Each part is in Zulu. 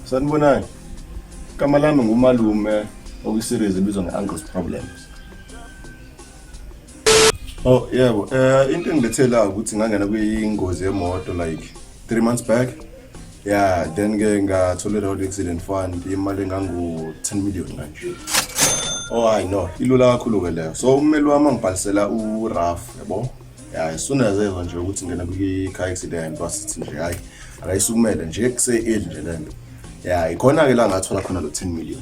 Sanibonani. Igama lami ngumalume okwi-series ebizwa nge-Uncle's Problems. Oh yebo, into engilethe la ukuthi ngangena kwingozi yemoto like 3 months back. Yeah, then ke ngathola i-road accident fund imali engangu 10 million kanje. Oh I know, ilula kakhulu ke leyo. So ummeli wami angibhalisela uRAF, yabo. Yeah, as soon as ezwa nje ukuthi ngena kwi-car accident wasithi nje hayi akayisukumele nje kuse-early nje lento. Yeah, ikhona ke la ngathola khona lo 10 million.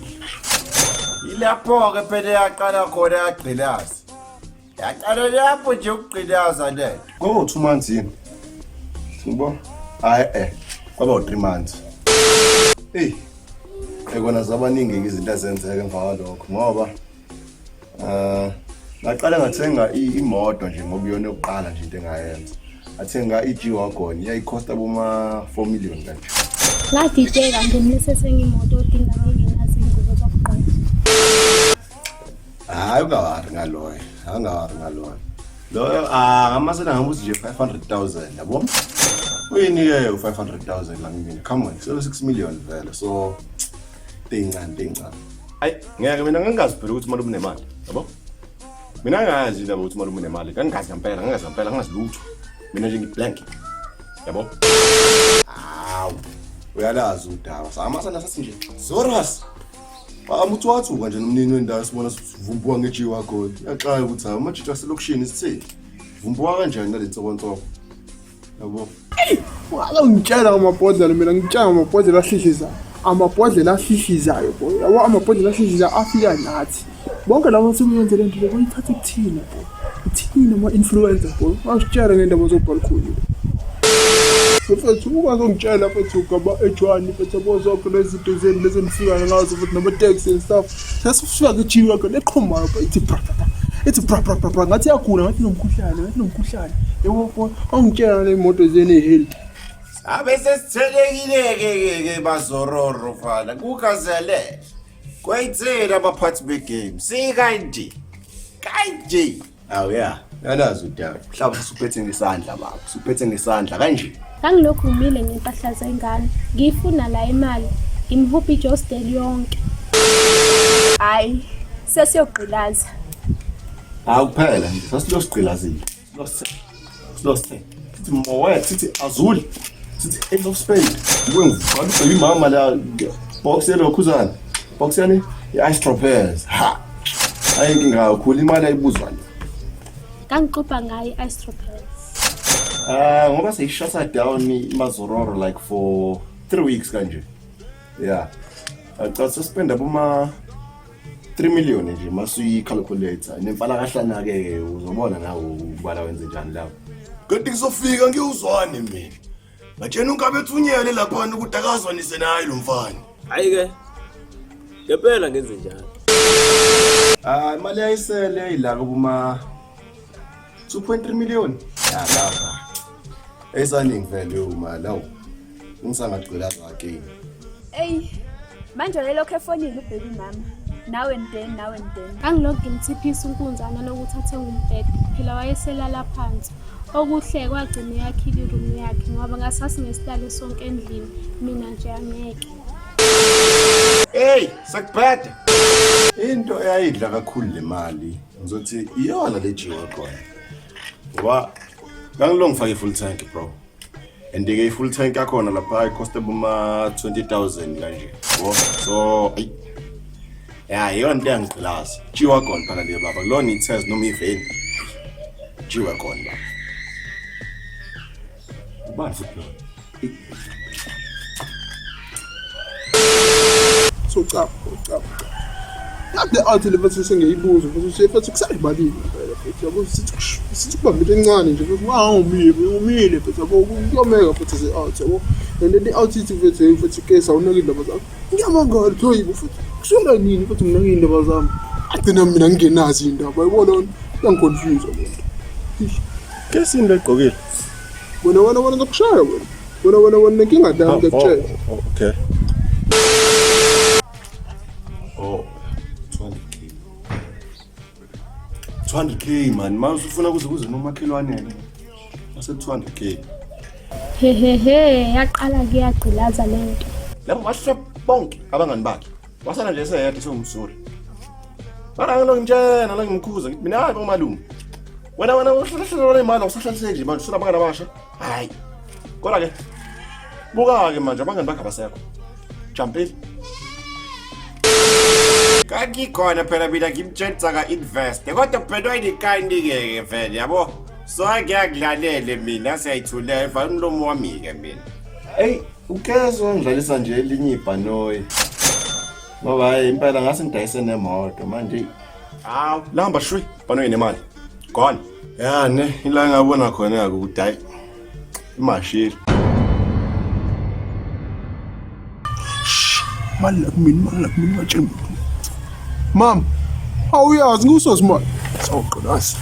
Ilapho-ke phela yaqala khona yagqilaza. Yaqala lapho nje ukugqilaza lento. Kwaba u-2 months yini? Ngibo? Hayi kwaba u-3 months. Ey. Ekona zabaningi izinto ezenzeka emva kwalokho ngoba ngaqala ngathenga imoto nje ngoba iyona yokuqala nje into engayenza. Athenga i-G-Wagon yayikhosta boma 4 million kanje. Ngadideka ngimlise imoto odinga ngingenazo iy'ngubo zokugqoka. Hayi ungawari ngaloyo, angawari ngaloyo. Loyo ah ngamasela ngamuthi nje 500,000 yabo. Uyini-ke u-500,000 la mina? Come on, selo 6 million vele. So teyincane teyincane. Hayi ngeke mina ngingazi phela ukuthi umalume unemali, yabo? Mina ngazi indaba ukuthi umalume unemali, ngangingazi ngempela, ngangazi ngempela, ngangazi lutho. Mina nje ngiblank. Yabo? Hawu. Uyalazi udaba. Samasana sathi nje Zoras. Amuthi wathuka nje nomnini wendawo sibona sivumbuka nge-G-Wagon. Yaxaka ukuthi hayi amajita aselokishini sithini? Vumbuka kanjani nale nsokonsoko? Yabo. Wala ungitshela ngamabhodlela mina ngitshela ngamabhodlela ahlihlizayo. Amabhodlela ahlihlizayo boy. Yabo amabhodlela ahlihlizayo afika nathi. Bonke laba sebeyenze le nto le bayithathe kuthina boy. Kuthina ama-influencer boy. Wasitshela ngendaba zobhalkhuni. Mfethu ungazongitshela mfethu ngama H1 mfethu yabo zonke lezi zinto zenu lezi enifika ngazo futhi nama-taxi and stuff. Sesifika ke-G-Wagon eqhumayo boy ithi bra bra bra. Ithi bra bra bra bra ngathi iyagula ngathi inomkhuhlane ngathi inomkhuhlane. Yabo boy awungitshela ngale moto zenu ey'healthy. Sabe sesithelekile-ke ke ke bazororo fana kukazelele. Kwayithela abaphathi begame. Sikanje. Kanje. Awu ya, uyalazi udaba. Mhlawumbe usuphethe ngesandla baba, usuphethe ngesandla kanje. Ngangilokhu ngimile ngempahla zengane. Ngiyifuna la imali. Ngimhubha ijosdel yonke. Hayi, sesiyogqilaza. Hawu kuphela nje sasilosigqilazile. Silosithe. Sithi moya, sithi azul. Sithi ace of spade. Kube ngiqala ubheka imama la box yelokhuzana. Box yani i-ice tropez. Ha. Hayi inkinga kakhulu imali ayibuzwa le. Ngangixubha ngayo i-ice tropez. Ah ngoba seyishasa down imazororo like for 3 weeks kanje. Yeah. Acha sespenda boma 3 million nje masuyi-calculator nemfalakahlana ke uzobona nawe ukubala wenze njani lapho. Kanti ngizofika ngiyuzwane mina. Ngatshena unkabe ethunyele laphana ukuthi akazwanise naye lo mfana. Hayi ke. Ngempela ngenze njalo. Ah imali yayisele ila kuma 2.3 million. Ya lapha. Esaningi vele imali awu. Ngisangagqilaza again. Eyi, manje wayelokhu efonile ubheka umama. Now and then, now and then. Ngangilokhu ngimthiphisa unkunzana lokuthi athenge umbhede. Phela wayeselala phansi. Okuhle kwagcina yakhile iroom yakhe ngoba ngasasingesihlale sonke endlini. Mina nje angeke. Hey, sekubheda. Into eyayidla kakhulu le mali ngizothi iyona le G-Wagon. Ngoba ngangilongi ngifake i-full tank bro. And ke i-full tank yakhona lapha icost boma 20,000 kanje. Yabo? So ayi. Ya iyona into eyangigqilaza. G-Wagon phela le baba. Kulona i-Tez noma i-van. G-Wagon baba. Ubani futhi lo? So cha cha. Ngathi le out le mfethu sengiyibuza mfethu mfethu kusayibalile phela mfethu yabo sithi kubamba into encane nje mfethu wawumile umile mfethu yabo kuyomeka futhi ze out yabo and then i-out ithi mfethu hey mfethu case awunaki indaba zakho ngiyamangala ukuthi hayibo futhi kusukela nini futhi nginaka iy'ndaba zami agcina mina ngingenazo iy'ndaba yabo lona iyangiconfuse le nto. Kesini legqokile. Wena wena wena ngizokushaya wena wena wena wena nenkinga la ngiyakutshela. Oh, okay. Oh, 200k. 200k man, manje ufuna kuze kuze nomakhelwane ke. Ase 200k. Hehehe, yaqala ke yagqilaza lento. Yabo bahle bonke abangani bakhe. Wasala nje eseyedwa sewumsuri. Mara ngilokhu ngimtshela la ngimkhuza ngithi mina hayi bomalume. Wena wena uhlala imali awusahlaliseki nje manje usunabangani abasha. Hayi. Kodwa ke buka ke manje abangani bakhe abasekho. Jumpile. Kangikhona phela mina ngimtshela ka-invest kodwa phela wayinikani-ke ke vele yabo so angiyakudlalele mina siyayithulela vala umlomo wami-ke mina. Eyi ukezo ngidlalisa nje elinye ibhanoyi. Ngoba hayi impela ngase ngidayise nemoto manje. Hawu lihamba shwi ibhanoyi nemali. Gone. Ya ne ila ngabona khona ke ukuthi hayi imashile. Mali la kumina, mali la kumina, ungatsheli muntu. Mama, awuyazi ngusozi mali. Sawugqolazi.